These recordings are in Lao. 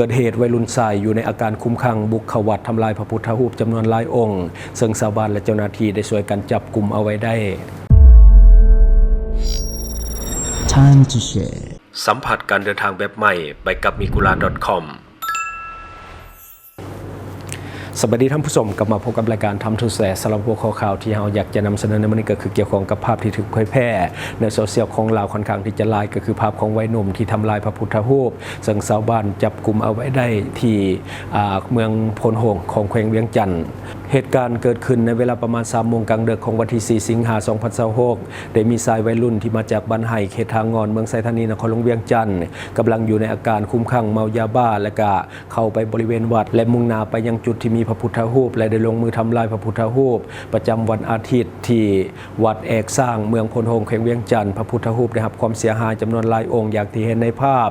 ເກີດເຫດໄວລຸ້ນຊາຍຢູ່ໃນອາການຄຸມຂັງບຸກເຂົ້າວັດທຳລາຍພະພຸດທະຮູບຈຳນວນຫຼາຍອົງ, ເຊິ່ງຊາວບ້ານ ແລະ ເຈົ້າໜ້າທີ່ໄດ້ຊ່ວຍກັນຈັບກຸມເອົາໄວ້ໄດ້. Time to share. ສຳຜັດການເດີນທາງແບບໃໝ່ ໄປກັບ migura.com. ສະບາຍດີທ່ານຜູ້ຊົມ, ກັບມາພົບກັບລາຍການ Time to Share. ສຳລັບຫົວຂໍ້ຂ່າວທີ່ເຮົາຢາກຈະນຳສະເໜີໃນມື້ນີ້ ກໍຄືກ່ຽວຂ້ອງກັບພາບທີ່ຖືກເຜີຍແຜ່ໃນໂຊຊຽວຂອງລາວຂ້ອນຂ້າງທີ່ຈະຫຼາຍ, ກໍຄືພາບຂອງໄວໜຸ່ມທີ່ທຳລາຍພະພຸດທະຮູບ, ເຊິ່ງຊາວບ້ານຈັບກຸມເອົາໄວ້ໄດ້ທີ່ ອາ ເມືອງໂພນໂຮງ ຂອງແຂວງວຽງຈັນ. ເຫດການເກີດຂຶ້ນໃນເວລາປະມານສາມໂມງກາງເດິກຂອງວັນທີສີ່ ສິງຫາ ສອງພັນຊາວຫົກ, ໄດ້ມີຊາຍໄວລຸ້ນທີ່ມາຈາກບ້ານໄຮ່ ເຂດທ່າງອນ ເມືອງໄຊທານີ ນະຄອນຫຼວງວຽງຈັນ ກຳລັງຢູ່ໃນອາການຄຸມຂັງເມົາຢາບ້າ ແລະ ກະ ເຂົ້າໄປບໍລິເວນວັດ ແລະ ມຸ່ງໜ້າໄປຍັງຈຸດທີ່ມີພະພຸດທະຮູບ ແລະ ໄດ້ລົງມືທຳລາຍພະພຸດທະຮູບປະຈຳວັນອາທິດ ທີ່ວັດແອກຊ້າງ ເມືອງໂພນໂຮງ ແຂວງວຽງຈັນ. ພະພຸດທະຮູບໄດ້ຮັບຄວາມເສຍຫາຍຈຳນວນຫຼາຍອົງ ຢ່າງທີ່ເຫັນໃນພາບ.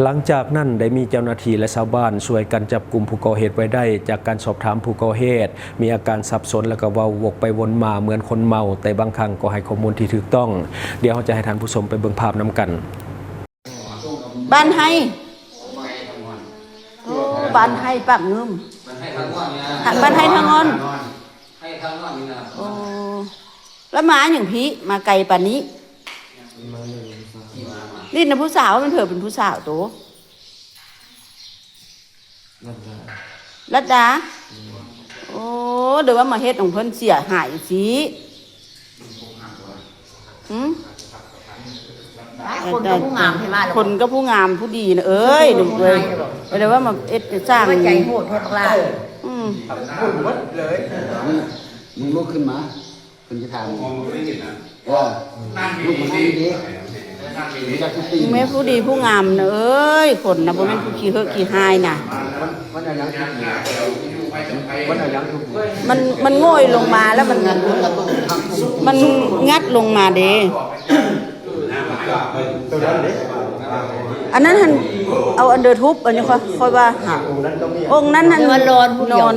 ຫຼັງຈາກນັ້ນໄດ້ມີເຈົ້າໜ້າທີ່ ແລະ ຊາວບ້ານຊ່ວຍກັນຈັບກຸມຜູ້ກໍ່ເຫດໄວ້ໄດ້. ຈາກການສອບຖາມຜູ້ກໍ່ເຫດ ມີອາການສັບສົນ ແລະ ກໍເວົ້າວົກໄປວົນມາເໝືອນຄົນເມົາ, ແຕ່ບາງຄັ້ງກໍໃຫ້ຂໍ້ມູນທີ່ຖືກຕ້ອງ. ດຽວເຮົາຈະໃຫ້ທ່ານຜູ້ຊົມໄປເບິ່ງພາບນຳກັນ. ບ້ານໄຮ່ ໂອ້ ບ້ານໄຮ່ປາກງື່ມ ບ້ານໄຮ່ທາງອ່ອນ ໂອ້ ແລ້ວມາຫຍັງພີ້ ມາໄກປານນີ້? ຫຼິ້ນນຳຜູ້ສາວ ແມ່ນເຜີເປັນຜູ້ສາວໂຕ? ລັດດາ ລັດດາ ໂອ້ ເດີວ່າມາເຮັດຂອງເພິ່ນເສຍຫາຍຊີ້ ຫື? ຄົນກໍຜູ້ງາມແທ້ວ່າ ຄົນກໍຜູ້ງາມຜູ້ດີນະເອີຍ ເອີຍ ເດີວ່າມາເຮັດສ້າງ ໃຈໂຫດແທ້ບັກຫຼ້າ ອືມ ມຶງລຸກຂຶ້ນມາ ເພິ່ນຈະຖາມ ເອີ ແມ່ຜູ້ດີຜູ້ງາມນະເອີຍ ຄົນນະບໍ່ແມ່ນຜູ້ຂີ້ເຫືອຂີ້ຮ້າຍນະ ມັນ ມັນໂງ່ຍລົງມາແລ້ວ ມັນ ມັນງັດລົງມາເດ້ ອັນນັ້ນຫັ້ນ ເອົາອັນເດີທຸບ ອັນນີ້ຂ້ອຍ ຂ້ອຍວ່າ ອົງນັ້ນຫັ້ນ ນອນ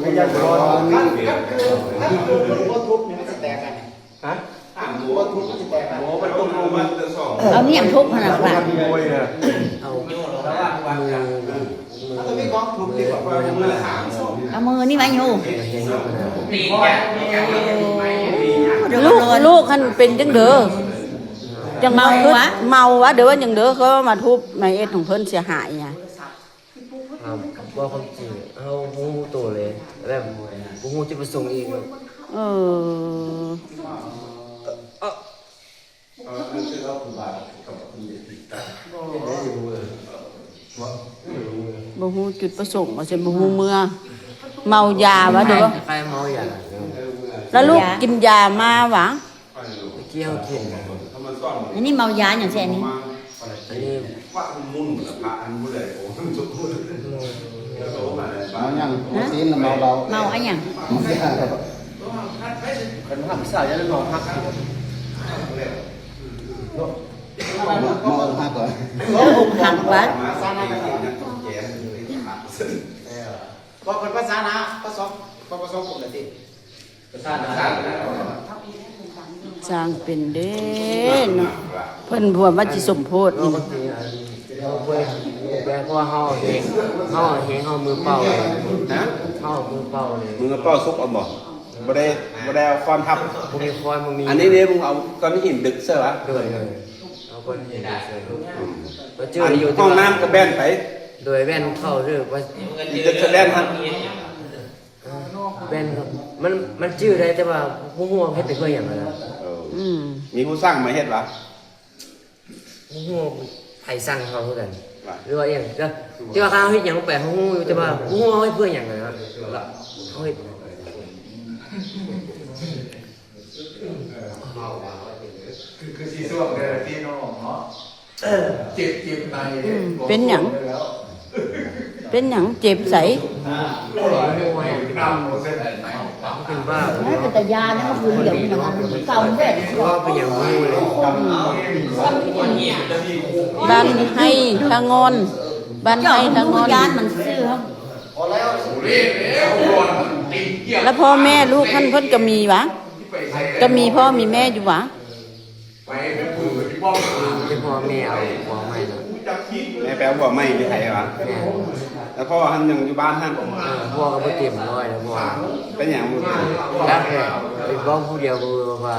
ເອົາໜຽມທຸບຫັ້ນນະ ເອົາ ເອົາມືນີ້ມາໂຍ ລູກ ລູກຫັ້ນເປັນຈັ່ງເດີ ຈັ່ງເມົາຫວາ ເມົາຫວາ ເດີວ່າຈັ່ງເດີ ເຂົາມາທຸບມາເຮັດຂອງເພິ່ນເສຍຫາຍຫຍັງ ອ່າ ເວົ້າຄວາມຈິງ ເຮົາບໍ່ຮູ້ໂຕເລີຍ ແບບບໍ່ຮູ້ຈຸດປະສົງອີກ ເອີ ບໍ່ຮູ້ຈຸດປະສົງວ່າຊັ້ນ ບໍ່ຮູ້ເມືອ ເມົາຢາຫວາ ຫຼືວ່າ ຄ້າຍໆເມົາຢາ ແລ້ວລູກກິນຢາມາຫວາ? ເມື່ອກີ້ເຮົາກິນ ອັນນີ້ເມົາຢາຫຍັງຊີ້ອັນນີ້? ອັນນີ້ ເມົາຫຍັງ? ຊີ້ນເມົາເຫຼົ້າ ເມົາຫຍັງ? ເຂົາຫ້າມສາວຢ່າໄດ້ເມົາຮັກ ເມົາອົກຫັກເຫາະ ອົກຫັກຫວາ? ເພາະເພິ່ນພາສານະ ພາສອງ ພາສອງຄົນລະຕິ ສ້າງເປັນເດ້ເນາະ ເພິ່ນພວມວ່າຊິສົມໂພດນີ້ ເຮົາເບິ່ງແບບວ່າເຮົາເຮັດ ເຮົາເຮັດ ເຮົາມືເປົ່າເລີຍ ຮະ? ເຮົາມືເປົ່າເລີຍ ມືເປົ່າສຸກເອົາບໍ່? ບໍ່ໄດ້ ບໍ່ໄດ້ເອົາຄ້ອນທັບ ບໍ່ມີຄ້ອນ ບໍ່ມີ ອັນນີ້ເດ້ ມຶງເອົາກ້ອນຫີນດຶກໃສ່ຫວາ? ໂດຍ ໂດຍ ເອົາກ້ອນຫີນດຶກໃສ່ ອືມ ກໍຈື່ຢູ່ ຫ້ອງນ້ຳກໍແບນໄປ ໂດຍ ແບນເຂົ້າ ຫຼືວ່າ ດຶກສະແດນຫັ້ນ ແມ່ນ ມັນ ມັນຈື່ໄດ້ ແຕ່ວ່າບໍ່ຮູ້ວ່າເຮັດໄປເພື່ອຫຍັງນະ ເອີ ອືມ ມີຜູ້ສັ່ງມາເຮັດຫວາ? ບໍ່ຮູ້ວ່າໃຜສັ່ງເຮົາຄືກັນ ຫວາ ຫຼືວ່າອີ່ຫຍັງ ແຕ່ ແຕ່ວ່າເຮົາເຮັດຫຍັງລົງໄປເຮົາຮູ້ຢູ່ ແຕ່ວ່າບໍ່ຮູ້ວ່າເຮົາເຮັດເພື່ອຫຍັງນະ ເຮົາເຮັດ ຄື ຄືຊິຊ່ວງແຕ່ລະທີ່ນ້ອງເນາະ ເຈັບ ເຈັບໃນ ອືມ ເປັນຫຍັງ? ເປັນຫຍັງ? ເຈັບໃສ? ເປັນຫຍັງ? ເປັນຫຍັງ? ບ້ານໄຮ່ທາງງອນ ບ້ານໄຮ່ທາງງອນ ແລ້ວພໍ່ແມ່ລູກຫັ້ນເພິ່ນກໍມີຫວາ? ກໍມີພໍ່ມີແມ່ຢູ່ຫວາ? ແຕ່ພໍ່ແມ່ເອົາຜົວໃໝ່ແລ້ວ ແມ່ໄປ ແລ້ວຜົວໃໝ່ຢູ່ໃສວະ? ແມ່ນ. ແລ້ວພໍ່ຫັ້ນຍັງຢູ່ບ້ານຫັ້ນ? ເອີ ຜົວກໍບໍ່ເຕັມຮ້ອຍແລ້ວ ຜົວ. ເປັນຫຍັງບໍ່ເຕັມ? ຈັກແຫຼະ ເວົ້າຜູ້ດຽວກໍວ່າ.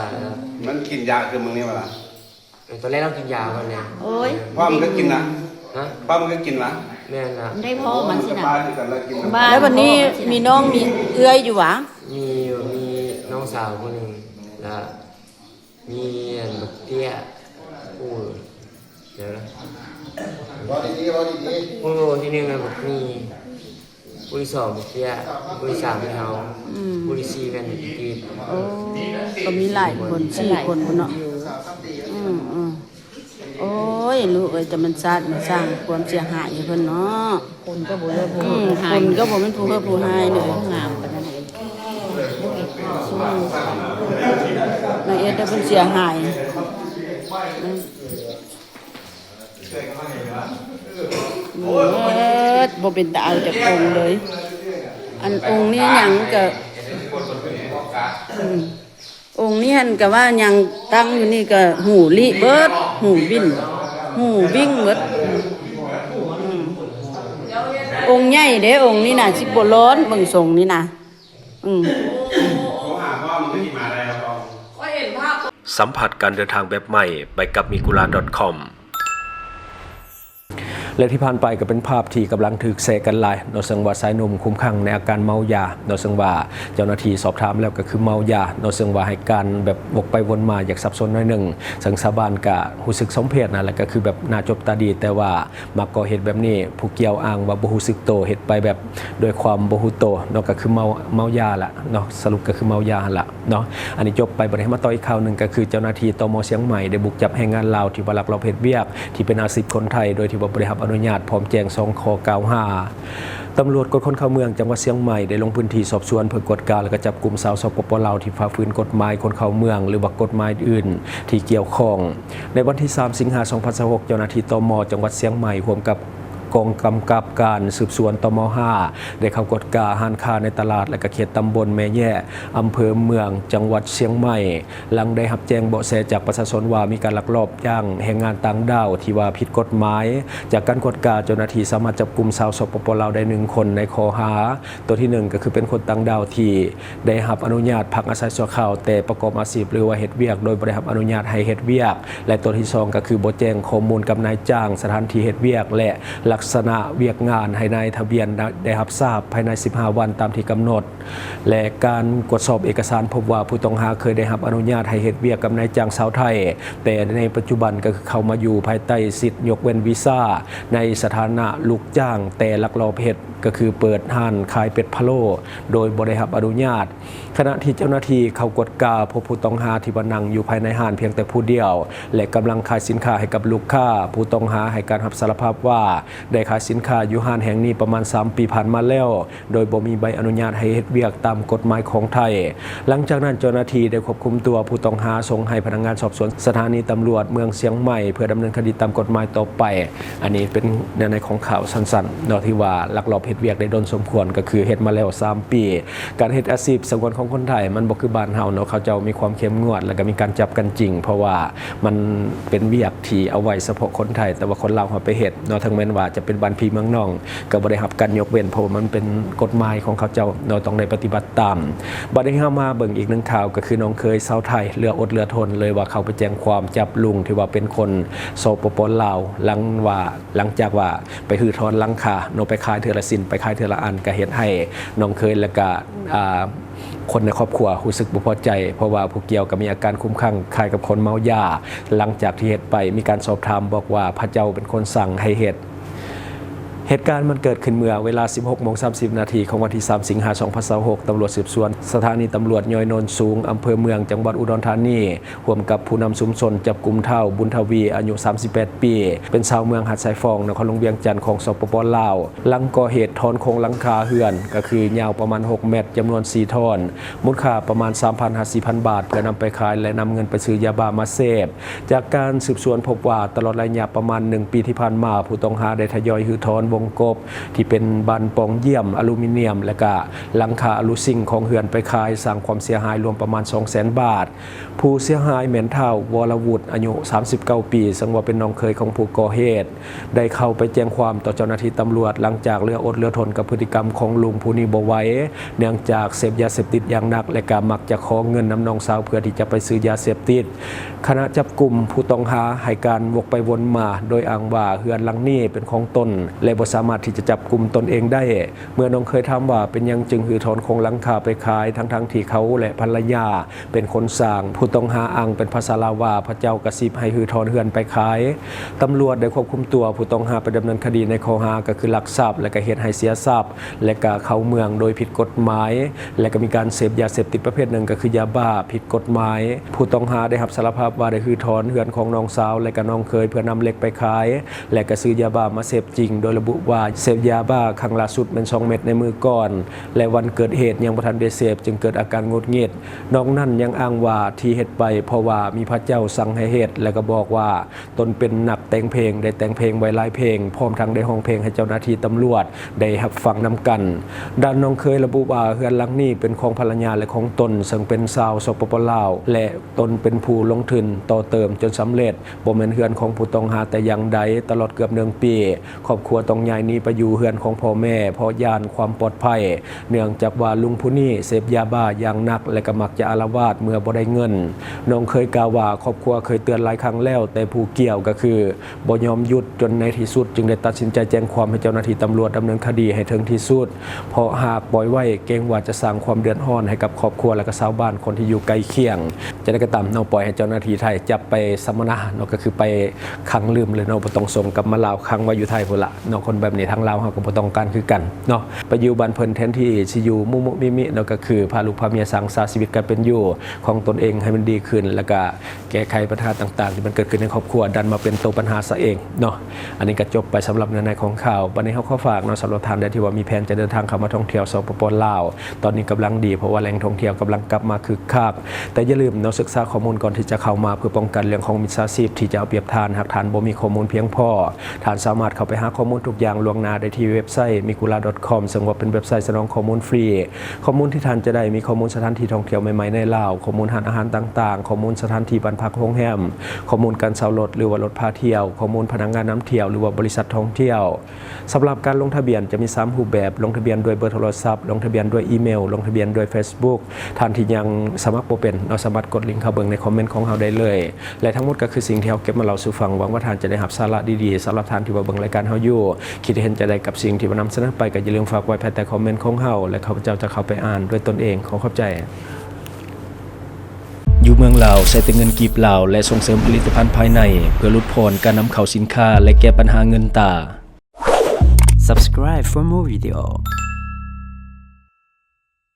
ມັນກິນຢາຄືມື້ນີ້ບໍ່ລະ? ເອີ ຕອນແລກລາວກິນຢາກ່ອນແຫຼະ. ໂອ້ຍ ພໍ່ມັນກໍກິນນະ. ຮະ? ພໍ່ມັນກໍກິນນະ. ແມ່ນລະ. ໄດ້ພໍ່ມັນຊິນະ. ແລ້ວບັດນີ້ມີນ້ອງມີເອື້ອຍຢູ່ຫວາ? ມີຢູ່ ມີນ້ອງສາວຜູ້ໜຶ່ງ ລະມີອັນບັກເຕ້ຍ ໂອ້ຍ ດຽວນະ ເວົ້າດີໆ ເວົ້າດີໆ. ຜູ້ທີ່ໜຶ່ງນະບັກໝີ່ ຜູ້ທີ່ສອງບັກເຕ້ຍ ຜູ້ທີ່ສາມແມ່ນເຮົາ. ອືມ. ຜູ້ທີ່ສີ່ແມ່ນອີ່ຕີດ. ໂອ້ ກໍມີຫຼາຍຄົນ ສີ່ຄົນພຸ້ນເນາະ. ອືມໆ. ໂອ້ຍ ລູກເອີຍ ແຕ່ມັນຊາດມັນສ້າງຄວາມເສຍຫາຍໃຫ້ເພິ່ນເນາະ. ຄົນກໍບໍ່ເລີກຜູ້ ອືມ ຄົນກໍບໍ່ແມ່ນຜູ້ເຮີ້ຜູ້ຮ້າຍເດີ. ງາມປານນັ້ນເອງ. ອືມ. ນາງເອດເພິ່ນເສຍຫາຍ. ອືມ. ເອີ ບໍ່ເປັນຕາເອົາຈັກອົງເລີຍ. ອັນອົງນີ້ຫຍັງກະ ອືມ. ອົງນີ້ຫັ້ນກະວ່າຫຍັງຕັ້ງຢູ່ນີ້ກະຫູລິເບິດ ຫູວິ່ນ ຫູວິ່ງເບິດ. ອືມ. ອົງໃຫຍ່ເດ້ ອົງນີ້ນະ ຊິບໍ່ຮ້ອນ ເບິ່ງຊົງນີ້ນະ. ອືມ. ສຳຜັດການເດີນທາງແບບໃໝ່ ໄປກັບ Migura ດອດຄອມ. ແລະ ທີ່ຜ່ານໄປກໍເປັນພາບທີ່ກຳລັງຖືກແຊກັນຫຼາຍເນາະ ເຊິ່ງວ່າຊາຍໜຸ່ມຄຸມຂັງໃນອາການເມົາຢາເນາະ ເຊິ່ງວ່າເຈົ້າໜ້າທີ່ສອບຖາມແລ້ວກໍຄືເມົາຢາເນາະ ເຊິ່ງວ່າໃຫ້ການແບບວົກໄປວົນມາ ຢາກສັບສົນໜ້ອຍໜຶ່ງ ເຊິ່ງຊາວບ້ານກໍຮູ້ສຶກສົມເພດນະ ແລະ ກໍຄືແບບໜ້າຈົບຕາດີ ແຕ່ວ່າ ມັກກໍ່ເຫດແບບນີ້ ຜູ້ກ່ຽວອ້າງວ່າບໍ່ຮູ້ສຶກໂຕ ເຮັດໄປແບບດ້ວຍຄວາມບໍ່ຮູ້ໂຕເນາະ ກໍຄືເມົາ ເມົາຢາລະເນາະ ສະຫຼຸບກໍຄືເມົາຢາຫັ້ນລະເນາະ. ອັນນີ້ຈົບໄປ. ບັດນີ້ເຮົາມາຕໍ່ອີກຂ່າວໜຶ່ງ ກໍຄືເຈົ້າໜ້າທີ່ ຕມ ຊຽງໃໝ່ ໄດ້ບຸກຈັບແຮງງານລາວທີ່ວ່າລັກລອບເຮັດວຽກທີ່ເປັນອາຊີບຄົນໄທ ໂດຍທີ່ວ່າບໍ່ໄດ້ຮັບອະນຸຍາດ ພ້ອມແຈ້ງສອງຂໍ້ກ່າວຫາ. ຕຳຫຼວດກວດຄົນເຂົ້າເມືອງ ຈັງຫວັດຊຽງໃໝ່ ໄດ້ລົງພື້ນທີ່ສອບສວນເພື່ອກວດກາ ແລະ ກໍຈັບກຸມຊາວ ສປປ ລາວ ທີ່ຝ່າຝືນກົດໝາຍຄົນເຂົ້າເມືອງ ຫຼືວ່າກົດໝາຍອື່ນທີ່ກ່ຽວຂ້ອງ. ໃນວັນທີສາມ ສິງຫາ ສອງພັນຊາວຫົກ ເຈົ້າໜ້າທີ່ ຕມ ຈັງຫວັດຊຽງໃໝ່ ຮ່ວມກັບກອງກຳກັບການສືບສວນ ຕມ ຫ້າ ໄດ້ເຂົ້າກວດກາຮ້ານຄ້າໃນຕະຫຼາດ ແລະ ກະເຂດຕຳບົນແມ່ແຍະ ອຳເພີເມືອງ ຈັງຫວັດຊຽງໃໝ່ ຫຼັງໄດ້ຮັບແຈ້ງເບາະແສຈາກປະຊາຊົນວ່າ ມີການລັກລອບຈ້າງແຮງງານຕ່າງດ້າວທີ່ວ່າຜິດກົດໝາຍ. ຈາກການກວດກາ ເຈົ້າໜ້າທີ່ສາມາດຈັບກຸມຊາວ ສປປ ລາວ ໄດ້ໜຶ່ງຄົນ ໃນຂໍ້ຫາ ຕົວທີໜຶ່ງ ກໍຄືເປັນຄົນຕ່າງດ້າວທີ່ ໄດ້ຮັບອະນຸຍາດພັກອາໄສຊົ່ວຄາວ ແຕ່ປະກອບອາຊີບ ຫຼືວ່າເຮັດວຽກໂດຍບໍ່ໄດ້ຮັບອະນຸຍາດໃຫ້ເຮັດວຽກ ແລະ ຕົວທີສອງ ກໍຄືບໍ່ແຈ້ງຂໍ້ມູນກັບນາຍຈ້າງ, ສະຖານທີ່ເຮັດວຽກ ແລະ ລັກສະນະວຽກງານໃຫ້ນາຍທະບຽນໄດ້ຮັບຊາບພາຍໃນສິບຫ້າວັນຕາມທີ່ກຳນົດ ແລະ ການກວດສອບເອກະສານພົບວ່າ ຜູ້ຕ້ອງຫາເຄີຍໄດ້ຮັບອະນຸຍາດໃຫ້ເຮັດວຽກກັບນາຍຈ້າງຊາວໄທ, ແຕ່ໃນປັດຈຸບັນກໍຄືເຂົ້າມາຢູ່ພາຍໃຕ້ສິດຍົກເວັ້ນວີຊາໃນສະຖານະລູກຈ້າງ, ແຕ່ລັກລອບເຮັດ ກໍຄືເປີດຮ້ານຂາຍເປັດພະໂລ້ໂດຍບໍ່ໄດ້ຮັບອະນຸຍາດ. ຂະນະທີ່ເຈົ້າໜ້າທີ່ເຂົ້າກວດກາ ພົບຜູ້ຕ້ອງຫາທີ່ວ່ານັ່ງຢູ່ພາຍໃນຮ້ານພຽງແຕ່ຜູ້ດຽວ ແລະ ກຳລັງຂາຍສິນຄ້າໃຫ້ກັບລູກຄ້າ. ຜູ້ຕ້ອງຫາໃຫ້ການຮັບສາລະພາບວ່າ ໄດ້ຂາຍສິນຄ້າຢູ່ຮ້ານແຫ່ງນີ້ປະມານສາມປີຜ່ານມາແລ້ວ ໂດຍບໍ່ມີໃບອະນຸຍາດໃຫ້ເຮັດວຽກຕາມກົດໝາຍຂອງໄທ. ຫຼັງຈາກນັ້ນ ເຈົ້າໜ້າທີ່ໄດ້ຄວບຄຸມຕົວຜູ້ຕ້ອງຫາສົ່ງໃຫ້ພະນັກງານສອບສວນສະຖານີຕຳຫຼວດເມືອງຊຽງໃໝ່ ເພື່ອດຳເນີນຄະດີຕາມກົດໝາຍຕໍ່ໄປ. ອັນນີ້ເປັນເນື້ອໃນຂອງຂ່າວສັ້ນໆເນາະ ທີ່ວ່າລັກລອບເຮັດວຽກໄດ້ດົນສົມຄວນ ກໍຄືເຮັດມາແລ້ວສາມປີ. ການເຮັດອາຊີບສະຫງວນຂອງຄົນໄທ ມັນບໍ່ຄືບ້ານເຮົາເນາະ, ເຂົາເຈົ້າມີຄວາມເຂັ້ມງວດ ແລ້ວກໍມີການຈັບກັນຈິງ ເພາະວ່າມັນເປັນວຽກທີ່ເອົາໄວ້ສະເພາະຄົນໄທ, ແຕ່ວ່າຄົນລາວເຮົາໄປເຮັດເນາະ ເຖິງແມ່ນວ່າຈະເປັນບ້ານພີ່ເມືອງນ້ອງ ກໍບໍ່ໄດ້ຮັບການຍົກເວັ້ນ ເພາະວ່າມັນເປັນກົດໝາຍຂອງເຂົາເຈົ້າເນາະ ຕ້ອງໄດ້ປະຕິບັດຕາມ. ບັດນີ້ເຮົາມາເບິ່ງອີກໜຶ່ງຂ່າວ ກໍຄືນ້ອງເຂີຍຊາວໄທເຫຼືອອົດເຫຼືອທົນເລີຍວ່າ ເຂົ້າໄປແຈ້ງຄວາມຈັບລຸງທີ່ວ່າເປັນຄົນ ສປປ ລາວ ຫຼັງວ່າ ຫຼັງຈາກວ່າໄປຮື້ຖອນຫຼັງຄາເນາະ ໄປຂາຍເທື່ອລະຊິ້ນ ໄປຂາຍເທື່ອລະອັນ ກໍເຮັດໃຫ້ນ້ອງເຂີຍ ແລ້ວກໍ ອ່າ ຄົນໃນຄອບຄົວຮູ້ສຶກບໍ່ພໍໃຈ ເພາະວ່າຜູ້ກ່ຽວກໍມີອາການຄຸ້ມຄັ່ງຄ້າຍກັບຄົນເມົາຢາ. ຫຼັງຈາກທີ່ເຮັດໄປ ມີການສອບຖາມບອກວ່າ ພະເຈົ້າເປັນຄົນສັ່ງໃຫ້ເຮັດ. ເຫດການມັນເກີດຂຶ້ນເມື່ອເວລາສິບຫົກໂມງສາມສິບນາທີຂອງວັນທີສາມ ສິງຫາ ສອງພັນຊາວຫົກ ຕຳຫຼວດສືບສວນສະຖານີຕຳຫຼວດຍ້ອຍໂນນສູງ ອຳເພີເມືອງ ຈັງຫວັດອຸດອນທານີ ຮ່ວມກັບຜູ້ນຳຊຸມຊົນ ຈັບກຸມທ້າວ ບຸນທະວີ ອາຍຸສາມສິບແປດປີ ເປັນຊາວເມືອງຫາດຊາຍຟອງ ນະຄອນຫຼວງວຽງຈັນ ຂອງ ສປປ ລາວ ຫຼັງກໍ່ເຫດຖອນໂຄງຫຼັງຄາເຮືອນ ກໍຄືຍາວປະມານຫົກແມັດ ຈຳນວນສີ່ທ່ອນ ມູນຄ່າປະມານສາມພັນຫາສີ່ພັນບາດ ເພື່ອນຳໄປຂາຍ ແລະ ນຳເງິນໄປຊື້ຢາບ້າມາເສບ. ຈາກການສືບສວນພົບວ່າ ຕະຫຼອດໄລຍະປະມານໜຶ່ງປີທີ່ຜ່ານມາ ຜູ້ຕ້ອງຫາໄດ້ທະຍອຍຮື້ຖອນ ປອງກົບ ທີ່ເປັນບານປ່ອງຢ້ຽມອາລູມີນຽມ ແລະກະຫຼັງຄາອາລູຊິງຂອງເຮືອນໄປຂາຍ ສ້າງຄວາມເສຍຫາຍລວມປະມານສອງແສນບາດ. ຜູ້ເສຍຫາຍແມ່ນທ້າວ ວໍລະວຸດ ອາຍຸສາມສິບເກົ້າປີ ເຊິ່ງວ່າເປັນນ້ອງເຂີຍຂອງຜູ້ກໍ່ເຫດ ໄດ້ເຂົ້າໄປແຈ້ງຄວາມຕໍ່ເຈົ້າໜ້າທີ່ຕຳຫຼວດ ຫຼັງຈາກເຫຼືອອົດເຫຼືອທົນກັບພຶດຕິກຳຂອງລຸງຜູ້ນີ້ບໍ່ໄຫວ ເນື່ອງຈາກເສບຢາເສບຕິດຢ່າງໜັກ ແລະກະມັກຈະຂໍເງິນນຳນ້ອງສາວເພື່ອທີ່ຈະໄປຊື້ຢາເສບຕິດ. ຂະນະຈັບກຸມ, ຜູ້ຕ້ອງຫາໃຫ້ການວົກໄປວົນມາ ໂດຍອ້າງວ່າເຮືອນຫຼັງນີ້ເປັນຂອງຕົນ ແລະບໍ່ສາມາດທີ່ຈະຈັບກຸມຕົນເອງໄດ້. ເມື່ອນ້ອງເຂີຍຖາມວ່າເປັນຫຍັງຈຶ່ງຮື້ຖອນໂຄງຫຼັງຄາໄປຂາຍ ທັງໆທີ່ເຂົາ ແລະພັນລະຍາເປັນຄົນສ້າງ, ຜູ້ຕ້ອງຫາອ້າງເປັນພາສາລາວວ່າ ພະເຈົ້າກະຊິບໃຫ້ຮື້ຖອນເຮືອນໄປຂາຍ. ຕຳຫຼວດໄດ້ຄວບຄຸມຕົວຜູ້ຕ້ອງຫາໄປດຳເນີນຄະດີໃນຂໍ້ຫາກໍຄືລັກຊັບ ແລະກະເຮັດໃຫ້ເສຍຊັບ ແລະກະເຂົ້າເມືອງໂດຍຜິດກົດໝາຍ ແລະກະມີການເສບຢາເສບຕິດປະເພດໜຶ່ງ ກໍຄືຢາບ້າ ຜິດກົດໝາຍ. ຜູ້ຕ້ອງຫາໄດ້ຮັບສາລະພາບວ່າໄດ້ຮື້ຖອນເຮືອນຂອງນ້ອງສາວ ແລະກະນ້ອງເຂີຍ ເພື່ອນຳເຫຼັກໄປຂາຍ ແລະກະຊື້ຢາບ້າມາເສບຈິງ ໂດຍລະບຸວ່າເສບຢາບ້າຄັ້ງລ່າສຸດແມ່ນສອງເມັດໃນມື້ກ່ອນ ແລະວັນເກີດເຫດຍັງບໍ່ທັນໄດ້ເສບ ຈຶ່ງເກີດອາການຫງຸດຫງິດ. ນອກນັ້ນຍັງອ້າງວ່າທີ່ເຮັດໄປເພາະວ່າມີພະເຈົ້າສັ່ງໃຫ້ເຮັດ ແລະກະບອກວ່າ ຕົນເປັນນັກແຕ່ງເພງ ໄດ້ແຕ່ງເພງໄວ້ຫຼາຍເພງ ພ້ອມທັງໄດ້ຮ້ອງເພງໃຫ້ເຈົ້າໜ້າທີ່ຕຳຫຼວດໄດ້ຮັບຟັງນຳກັນ. ດ້ານນ້ອງເຂີຍລະບຸວ່າ ເຮືອນຫຼັງນີ້ເປັນຂອງພັນລະຍາ ແລະຂອງຕົນ ເຊິ່ງເປັນຊາວ ສປປ ລາວ ແລະຕົນເປັນຜູ້ລົງທຶນຕໍ່ເຕີມຈົນສຳເລັດ, ບໍ່ແມ່ນເຮືອນຂອງຜູ້ຕ້ອງຫາແຕ່ຢ່າງໃດ. ຕະຫຼອດເກືອບໜຶ່ງປີ ຄອບຄົວຕ້ອງຍ້າຍໜີໄປຢູ່ເຮືອນຂອງພໍ່ແມ່ ເພາະຢ້ານຄວາມປອດໄພ ເນື່ອງຈາກວ່າລຸງຜູ້ນີ້ເສບຢາບ້າຢ່າງໜັກ ແລະກະມັກຈະອາລະວາດເມື່ອບໍ່ໄດ້ເງິນ. ນ້ອງເຂີຍກ່າວວ່າ ຄອບຄົວເຄີຍເຕືອນຫຼາຍຄັ້ງແລ້ວ ແຕ່ຜູ້ກ່ຽວກໍຄືບໍ່ຍອມຢຸດ, ຈົນໃນທີ່ສຸດຈຶ່ງໄດ້ຕັດສິນໃຈແຈ້ງຄວາມໃຫ້ເຈົ້າໜ້າທີ່ຕຳຫຼວດດຳເນີນຄະດີໃຫ້ເຖິງທີ່ສຸດ ເພາະຫາກປ່ອຍໄວ້ເກງວ່າຈະສ້າງຄວາມເດືອດຮ້ອນໃຫ້ກັບຄອບຄົວ ແລະກະຊາວບ້ານຄົນທີ່ຢູ່ໃກ້ຄຽງ. ຈັ່ງໃດກໍຕາມເນາະ, ປ່ອຍໃຫ້ເຈົ້າໜ້າທີ່ໄທຈັບໄປສຳມະນາເນາະ, ກໍຄືໄປຂັງລືມເລີຍເນາະ, ບໍ່ຕ້ອງສົ່ງກັບມາລາວ, ຂັງໄວ້ຢູ່ໄທພຸ້ນລະເນາະ. ຄົນແບບນີ້ທາງລາວເຮົາກໍບໍ່ຕ້ອງການຄືກັນເນາະ, ໄປຢູ່ບ້ານເພິ່ນແທນທີ່ຊິຢູ່ມຸມຸມິມິເນາະ, ກໍຄືພາລູກພາເມຍສ້າງສາຊີວິດການເປັນຢູ່ຂອງຕົນເອງໃຫ້ມັນດີຂຶ້ນ ແລ້ວກະແກ້ໄຂບັນຫາຕ່າງໆທີ່ມັນເກີດຂຶ້ນໃນຄອບຄົວ ດັນມາເປັນໂຕບັນຫາຊະເອງເນາະ. ອັນນີ້ກໍຈົບໄປສຳລັບເນື້ອໃນຂອງຂ່າວ. ບັດນີ້ເຮົາຂໍຝາກເນາະ, ສຳລັບທ່ານໃດທີ່ວ່າມີແຜນຈະເດີນທາງເຂົ້າມາທ່ອງທ່ຽວ ສປປ ລາວ, ຕອນນີ້ກຳລັງດີ ເພາະວ່າແຫຼ່ງທ່ອງທ່ຽວກຳລັງກັບມາຄຶກຄັກ. ແຕ່ຢ່າລືມເນາະ, ສຶກສາຂໍ້ມູນກ່ອນທີ່ຈະເຂົ້າມາ ເພື່ອປ້ອງກັນເລື່ອງຂອງມິດສາຊີບທີ່ຈະເອົາປຽບທ່ານ. ຫາກທ່ານບໍ່ມີຂໍ້ມູນພຽງພໍ, ທ່ານສາມາດເຂົ້າໄປຫາຂໍ້ມູນທຸກຢ່າງລ່ວງໜ້າໄດ້ທີ່ເວັບໄຊ migula.com ເຊິ່ງວ່າເປັນເວັບໄຊສະໜອງຂໍ້ມູນຟຣີ. ຂໍ້ມູນທີ່ທ່ານຈະໄດ້ມີຂໍ້ມູນສະຖານທີ່ທ່ອງທ່ຽວໃໝ່ໆໃນລາວ, ຂໍ້ມູນຮ້ານອາຫານຕ່າງໆ, ຂໍ້ມູນສະຖານທີ່ບ້ານພັກໂຮງແຮມ, ຂໍ້ມູນການເຊົ່າລົດ ຫຼືວ່າລົດພາທ່ຽວ, ຂໍ້ມູນພະນັກງານນຳທ່ຽວ ຫຼືວ່າບໍລິສັດທ່ອງທ່ຽວ. ສຳລັບການລົງທະບຽນຈະມີສາມຮູບແບບ, ລົງທະບຽນດ້ວຍເບີໂທລະສັບ, ລົງທະບຽນດ້ວຍອີເມວ, ລົງທະບຽນດ້ວຍເຟສບຸກ. ທ່ານທີ່ຍັງສະໝັກບໍ່ເປັນເນາະ, ສາມາດກົດລິງເຂົ້າເບິ່ງໃນຄອມເມັນຂອງເຮົາໄດ້ເລີຍ. ແລະ ທັງໝົດກໍຄືສິ່ງທີ່ເຮົາເກັບມາເລົ່າສູ່ຟັງ. ຫວັງວ່າທ່ານຈະໄດ້ຮັບສາລະດີໆ. ສຳລັບທ່ານທີ່ວ່າເບິ່ງລາຍການເຮົາຢູ່, ຄິດເຫັນຈັ່ງໃດກັບສິ່ງທີ່ວ່ານຳສະເໜີໄປ, ກໍຢ່າລືມຝາກໄວ້ພາຍໃຕ້ຄອມເມັນຂອງເຮົາ ແລະ ຂ້າພະເຈົ້າຈະເຂົ້າໄປອ່ານດ້ວຍຕົນເອງ. ຂໍຂອບໃຈ. ຢູ່ເມືອງລາວ ໃຊ້ແຕ່ເງິນກີບລາວ ແລະ ສົ່ງເສີມຜະລິດຕະພັນພາຍໃນ ເພື່ອຫຼຸດຜ່ອນການນຳເຂົ້າສິນຄ້າ ແລະ ແກ້ບັນຫາເງິນຕາ. Subscribe for more video.